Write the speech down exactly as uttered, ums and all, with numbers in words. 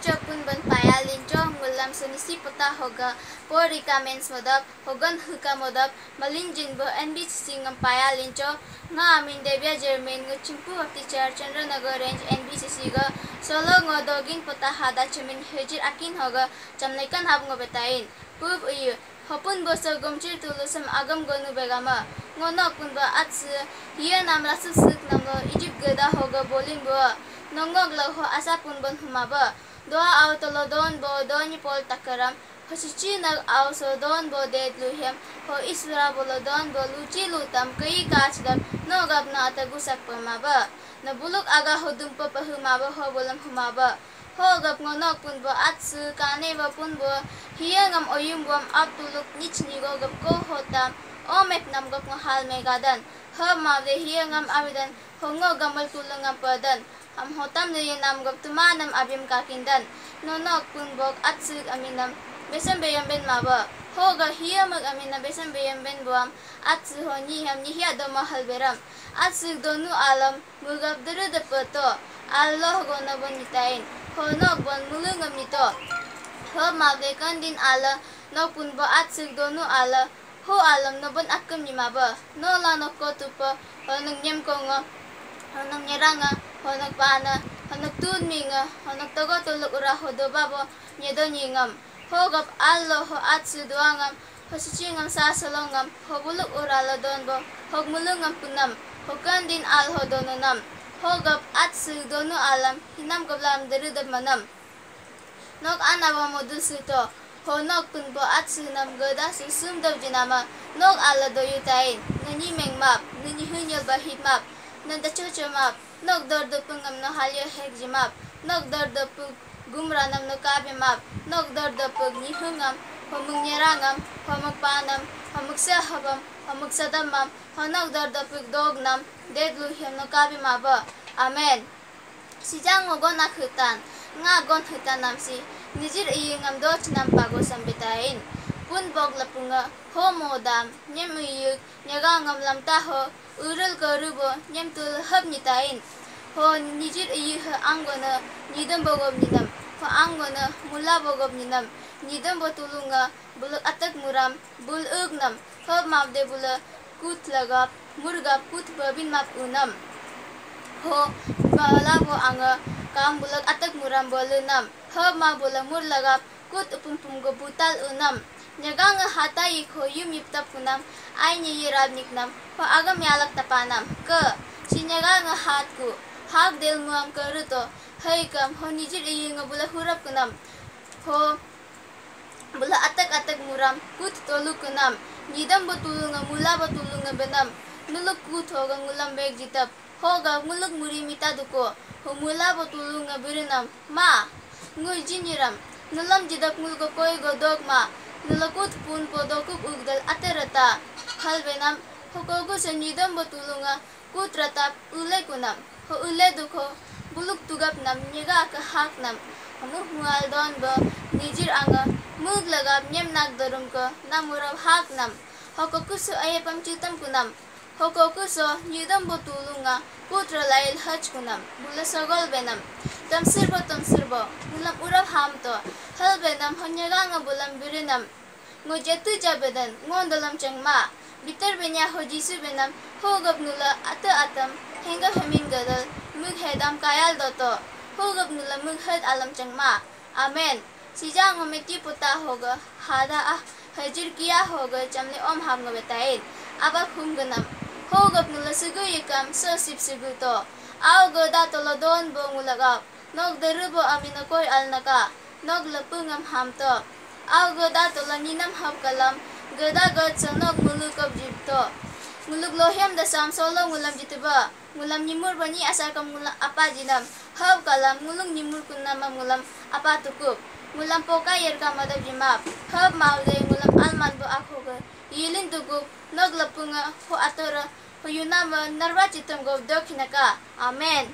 Chokun ban paya lincho, ngulam sunisi pota hoga, porika mens modap, hogan huka modap, malinjin bo N B C C ngam paya lincho, nga amin Debia Jermain ngu Chimpu Baptist Church, Chandranagar Range, N B C C ga, solo ngo dogin pota hada chamin hejir akin hoga, chamlekan hab ngo betain. Pup uyu, hopun boso gomchir tulu sam agam gonu begama. Ngonok pun ba atse, hiya nam rasu sik nam lo Egypt geda hoga bolin bo. Nongok lo ho asa pun bon humaba. Doa au tolo don bo doni pol takaram. Ho sichi nag au so don bo ded luhem. Ho isura bolo don bo luchi lutam kai kach dam. No gap na atagu sak pemaba. Na buluk aga ho dumpa pahumaba ho bolam humaba. Ho gap ngonok pun bo atsu kane ba pun bo hiya ngam oyum bom ap tuluk nich nigo gap ko hotam. O mep nam gap ngo hal megadan. Ho mavde hiya ngam avidan ho ngo gamal tulung ngam padan. Ham hotam de ye nam gap tuma nam abim kakindan. Nonok pun bok atsu aminam besam beyam ben maba. Ho ga hiya mag aminam besam beyam ben boam atsu ho ni ham ni hiya doma hal beram. Atsu donu alam Mugap dere depe to, Allah gona bon nitain, ho nok bon mulungam nito. Ho mavde kandin Allah, nok pun bo atsik donu Allah, ho alam no bon akem nima ba. No la nok ko tupe, ho nok nyem kongo, ho nok nyeranga, ho nok pana, ho nok tun minga, ho nok togo tuluk ura ho doba bo nyedo nyingam. Ho gap Allah ho atsu duangam, Ho sichi ngam sa salong ngam, ho buluk ura lo don bo, hok mulung ngam punam, ho kandin al ho donu nam, ho gap atsu donu alam, hinam gap lam deru dap manam. Nok ana wa modul su to, ho nok pun bo atsu nam geda su sum dap jinama, nok ala doyu tain, nani meng map, nani hunyal bahit map, nanda chocho map, Nok dor dopung ngam no halio hek jimap. Nok dor dopung gumra nam no kabe map. Nok dor dopung nihung ngam, homuk nyera ngam, homuk pa nam, homuk se hobam, homuk sadam mam, ho nok dor dopung dog nam, ded lu hem no kabe mabo. Amen. Sijang ngo gon ak hutan, nga gon hutan nam si, nijir iyi ngam doch nam pago sambetain. Pun bog lapunga, ho modam, nyem iyuk, nyaga ngam lamta ho, Urul ke rubo nyem tul hep nyitain. Ho nijir iyi he anggona nyidem bogom nyinam. Ho anggona mula bogom nyinam. Nyidem bo tulunga buluk atek muram bul uk nam. Hep mapde bula kut lagap murgap kut babin map unam. Ho bala bo anga kam buluk atek muram bolu nam. Hep ma bula mur lagap Kut upum pum go butal unam. Nyaga nge hata yik ho yum yip tap kunam, ai nyi yirab nik nam, ho agam yalak tapanam. Ke, si nyaga nge hat ku, hak del muam ke ruto, hai kam, ho nijir iyi nge bula hurap kunam. Ho bula atak atak muram, kut tolu kunam. Nyidam bo tulu nge mula bo tulu nge benam. Nuluk kut ho ga ngulam bek jitap. Hoga nguluk muri mita duko, ho mula bo tulu nga birinam, ma, ngul jinyiram, nulam jidap ngul go koi go dog ma, nula kut pun po dokup ugdal ate rata, hal benam, ho kogu se nyidam bo tulu nga kut ratap ule kunam, ho ule duko, buluk tugap nam nyiga ke hak nam, hamu mual don bo, nijir anga, mug lagap nyem nak dorum ko, nam urap hak nam, ho koku su aye pam chutam kunam, Hoko kuso nyidam bo tulunga putra lail haj kunam bula sogol benam. Tamsir bo tamsir bo bulam urap ham to hal benam honyaga nga bulam birinam. Ngo jatu ja bedan ngon dalam changma. Bitar benya ho Jisu benam hogap nula ata atam hengap hemin gadal mug hedam kayal doto hogap nula mug hed alam changma. Amen. Sija ngo meti puta hoga hada ah hajir kia hoga chamle om ham ngo betain. Aba khum ganam. Hogap nula sugu yikam so sip sugu to. Au goda tolo don bo ngulagap. Nok deru bo amina koi alnaka. Nok lepu ngam ham to. Au goda tolo ninam hap kalam. Goda god so nok ngulu kop jip to. Nguluk lohiam dasam solo ngulam jituba. Ngulam nyimur bani asal kam ngulam apa jinam. Hab kalam ngulung nyimur kunam ngulam apa tukup. Ngulam poka yer kam adab jimap. Hab maude ngulam alman bo akhoga. Yilin tukup. Nog lapunga ho atora. Ho yunama narwa chitam go dok hinaka. Amen.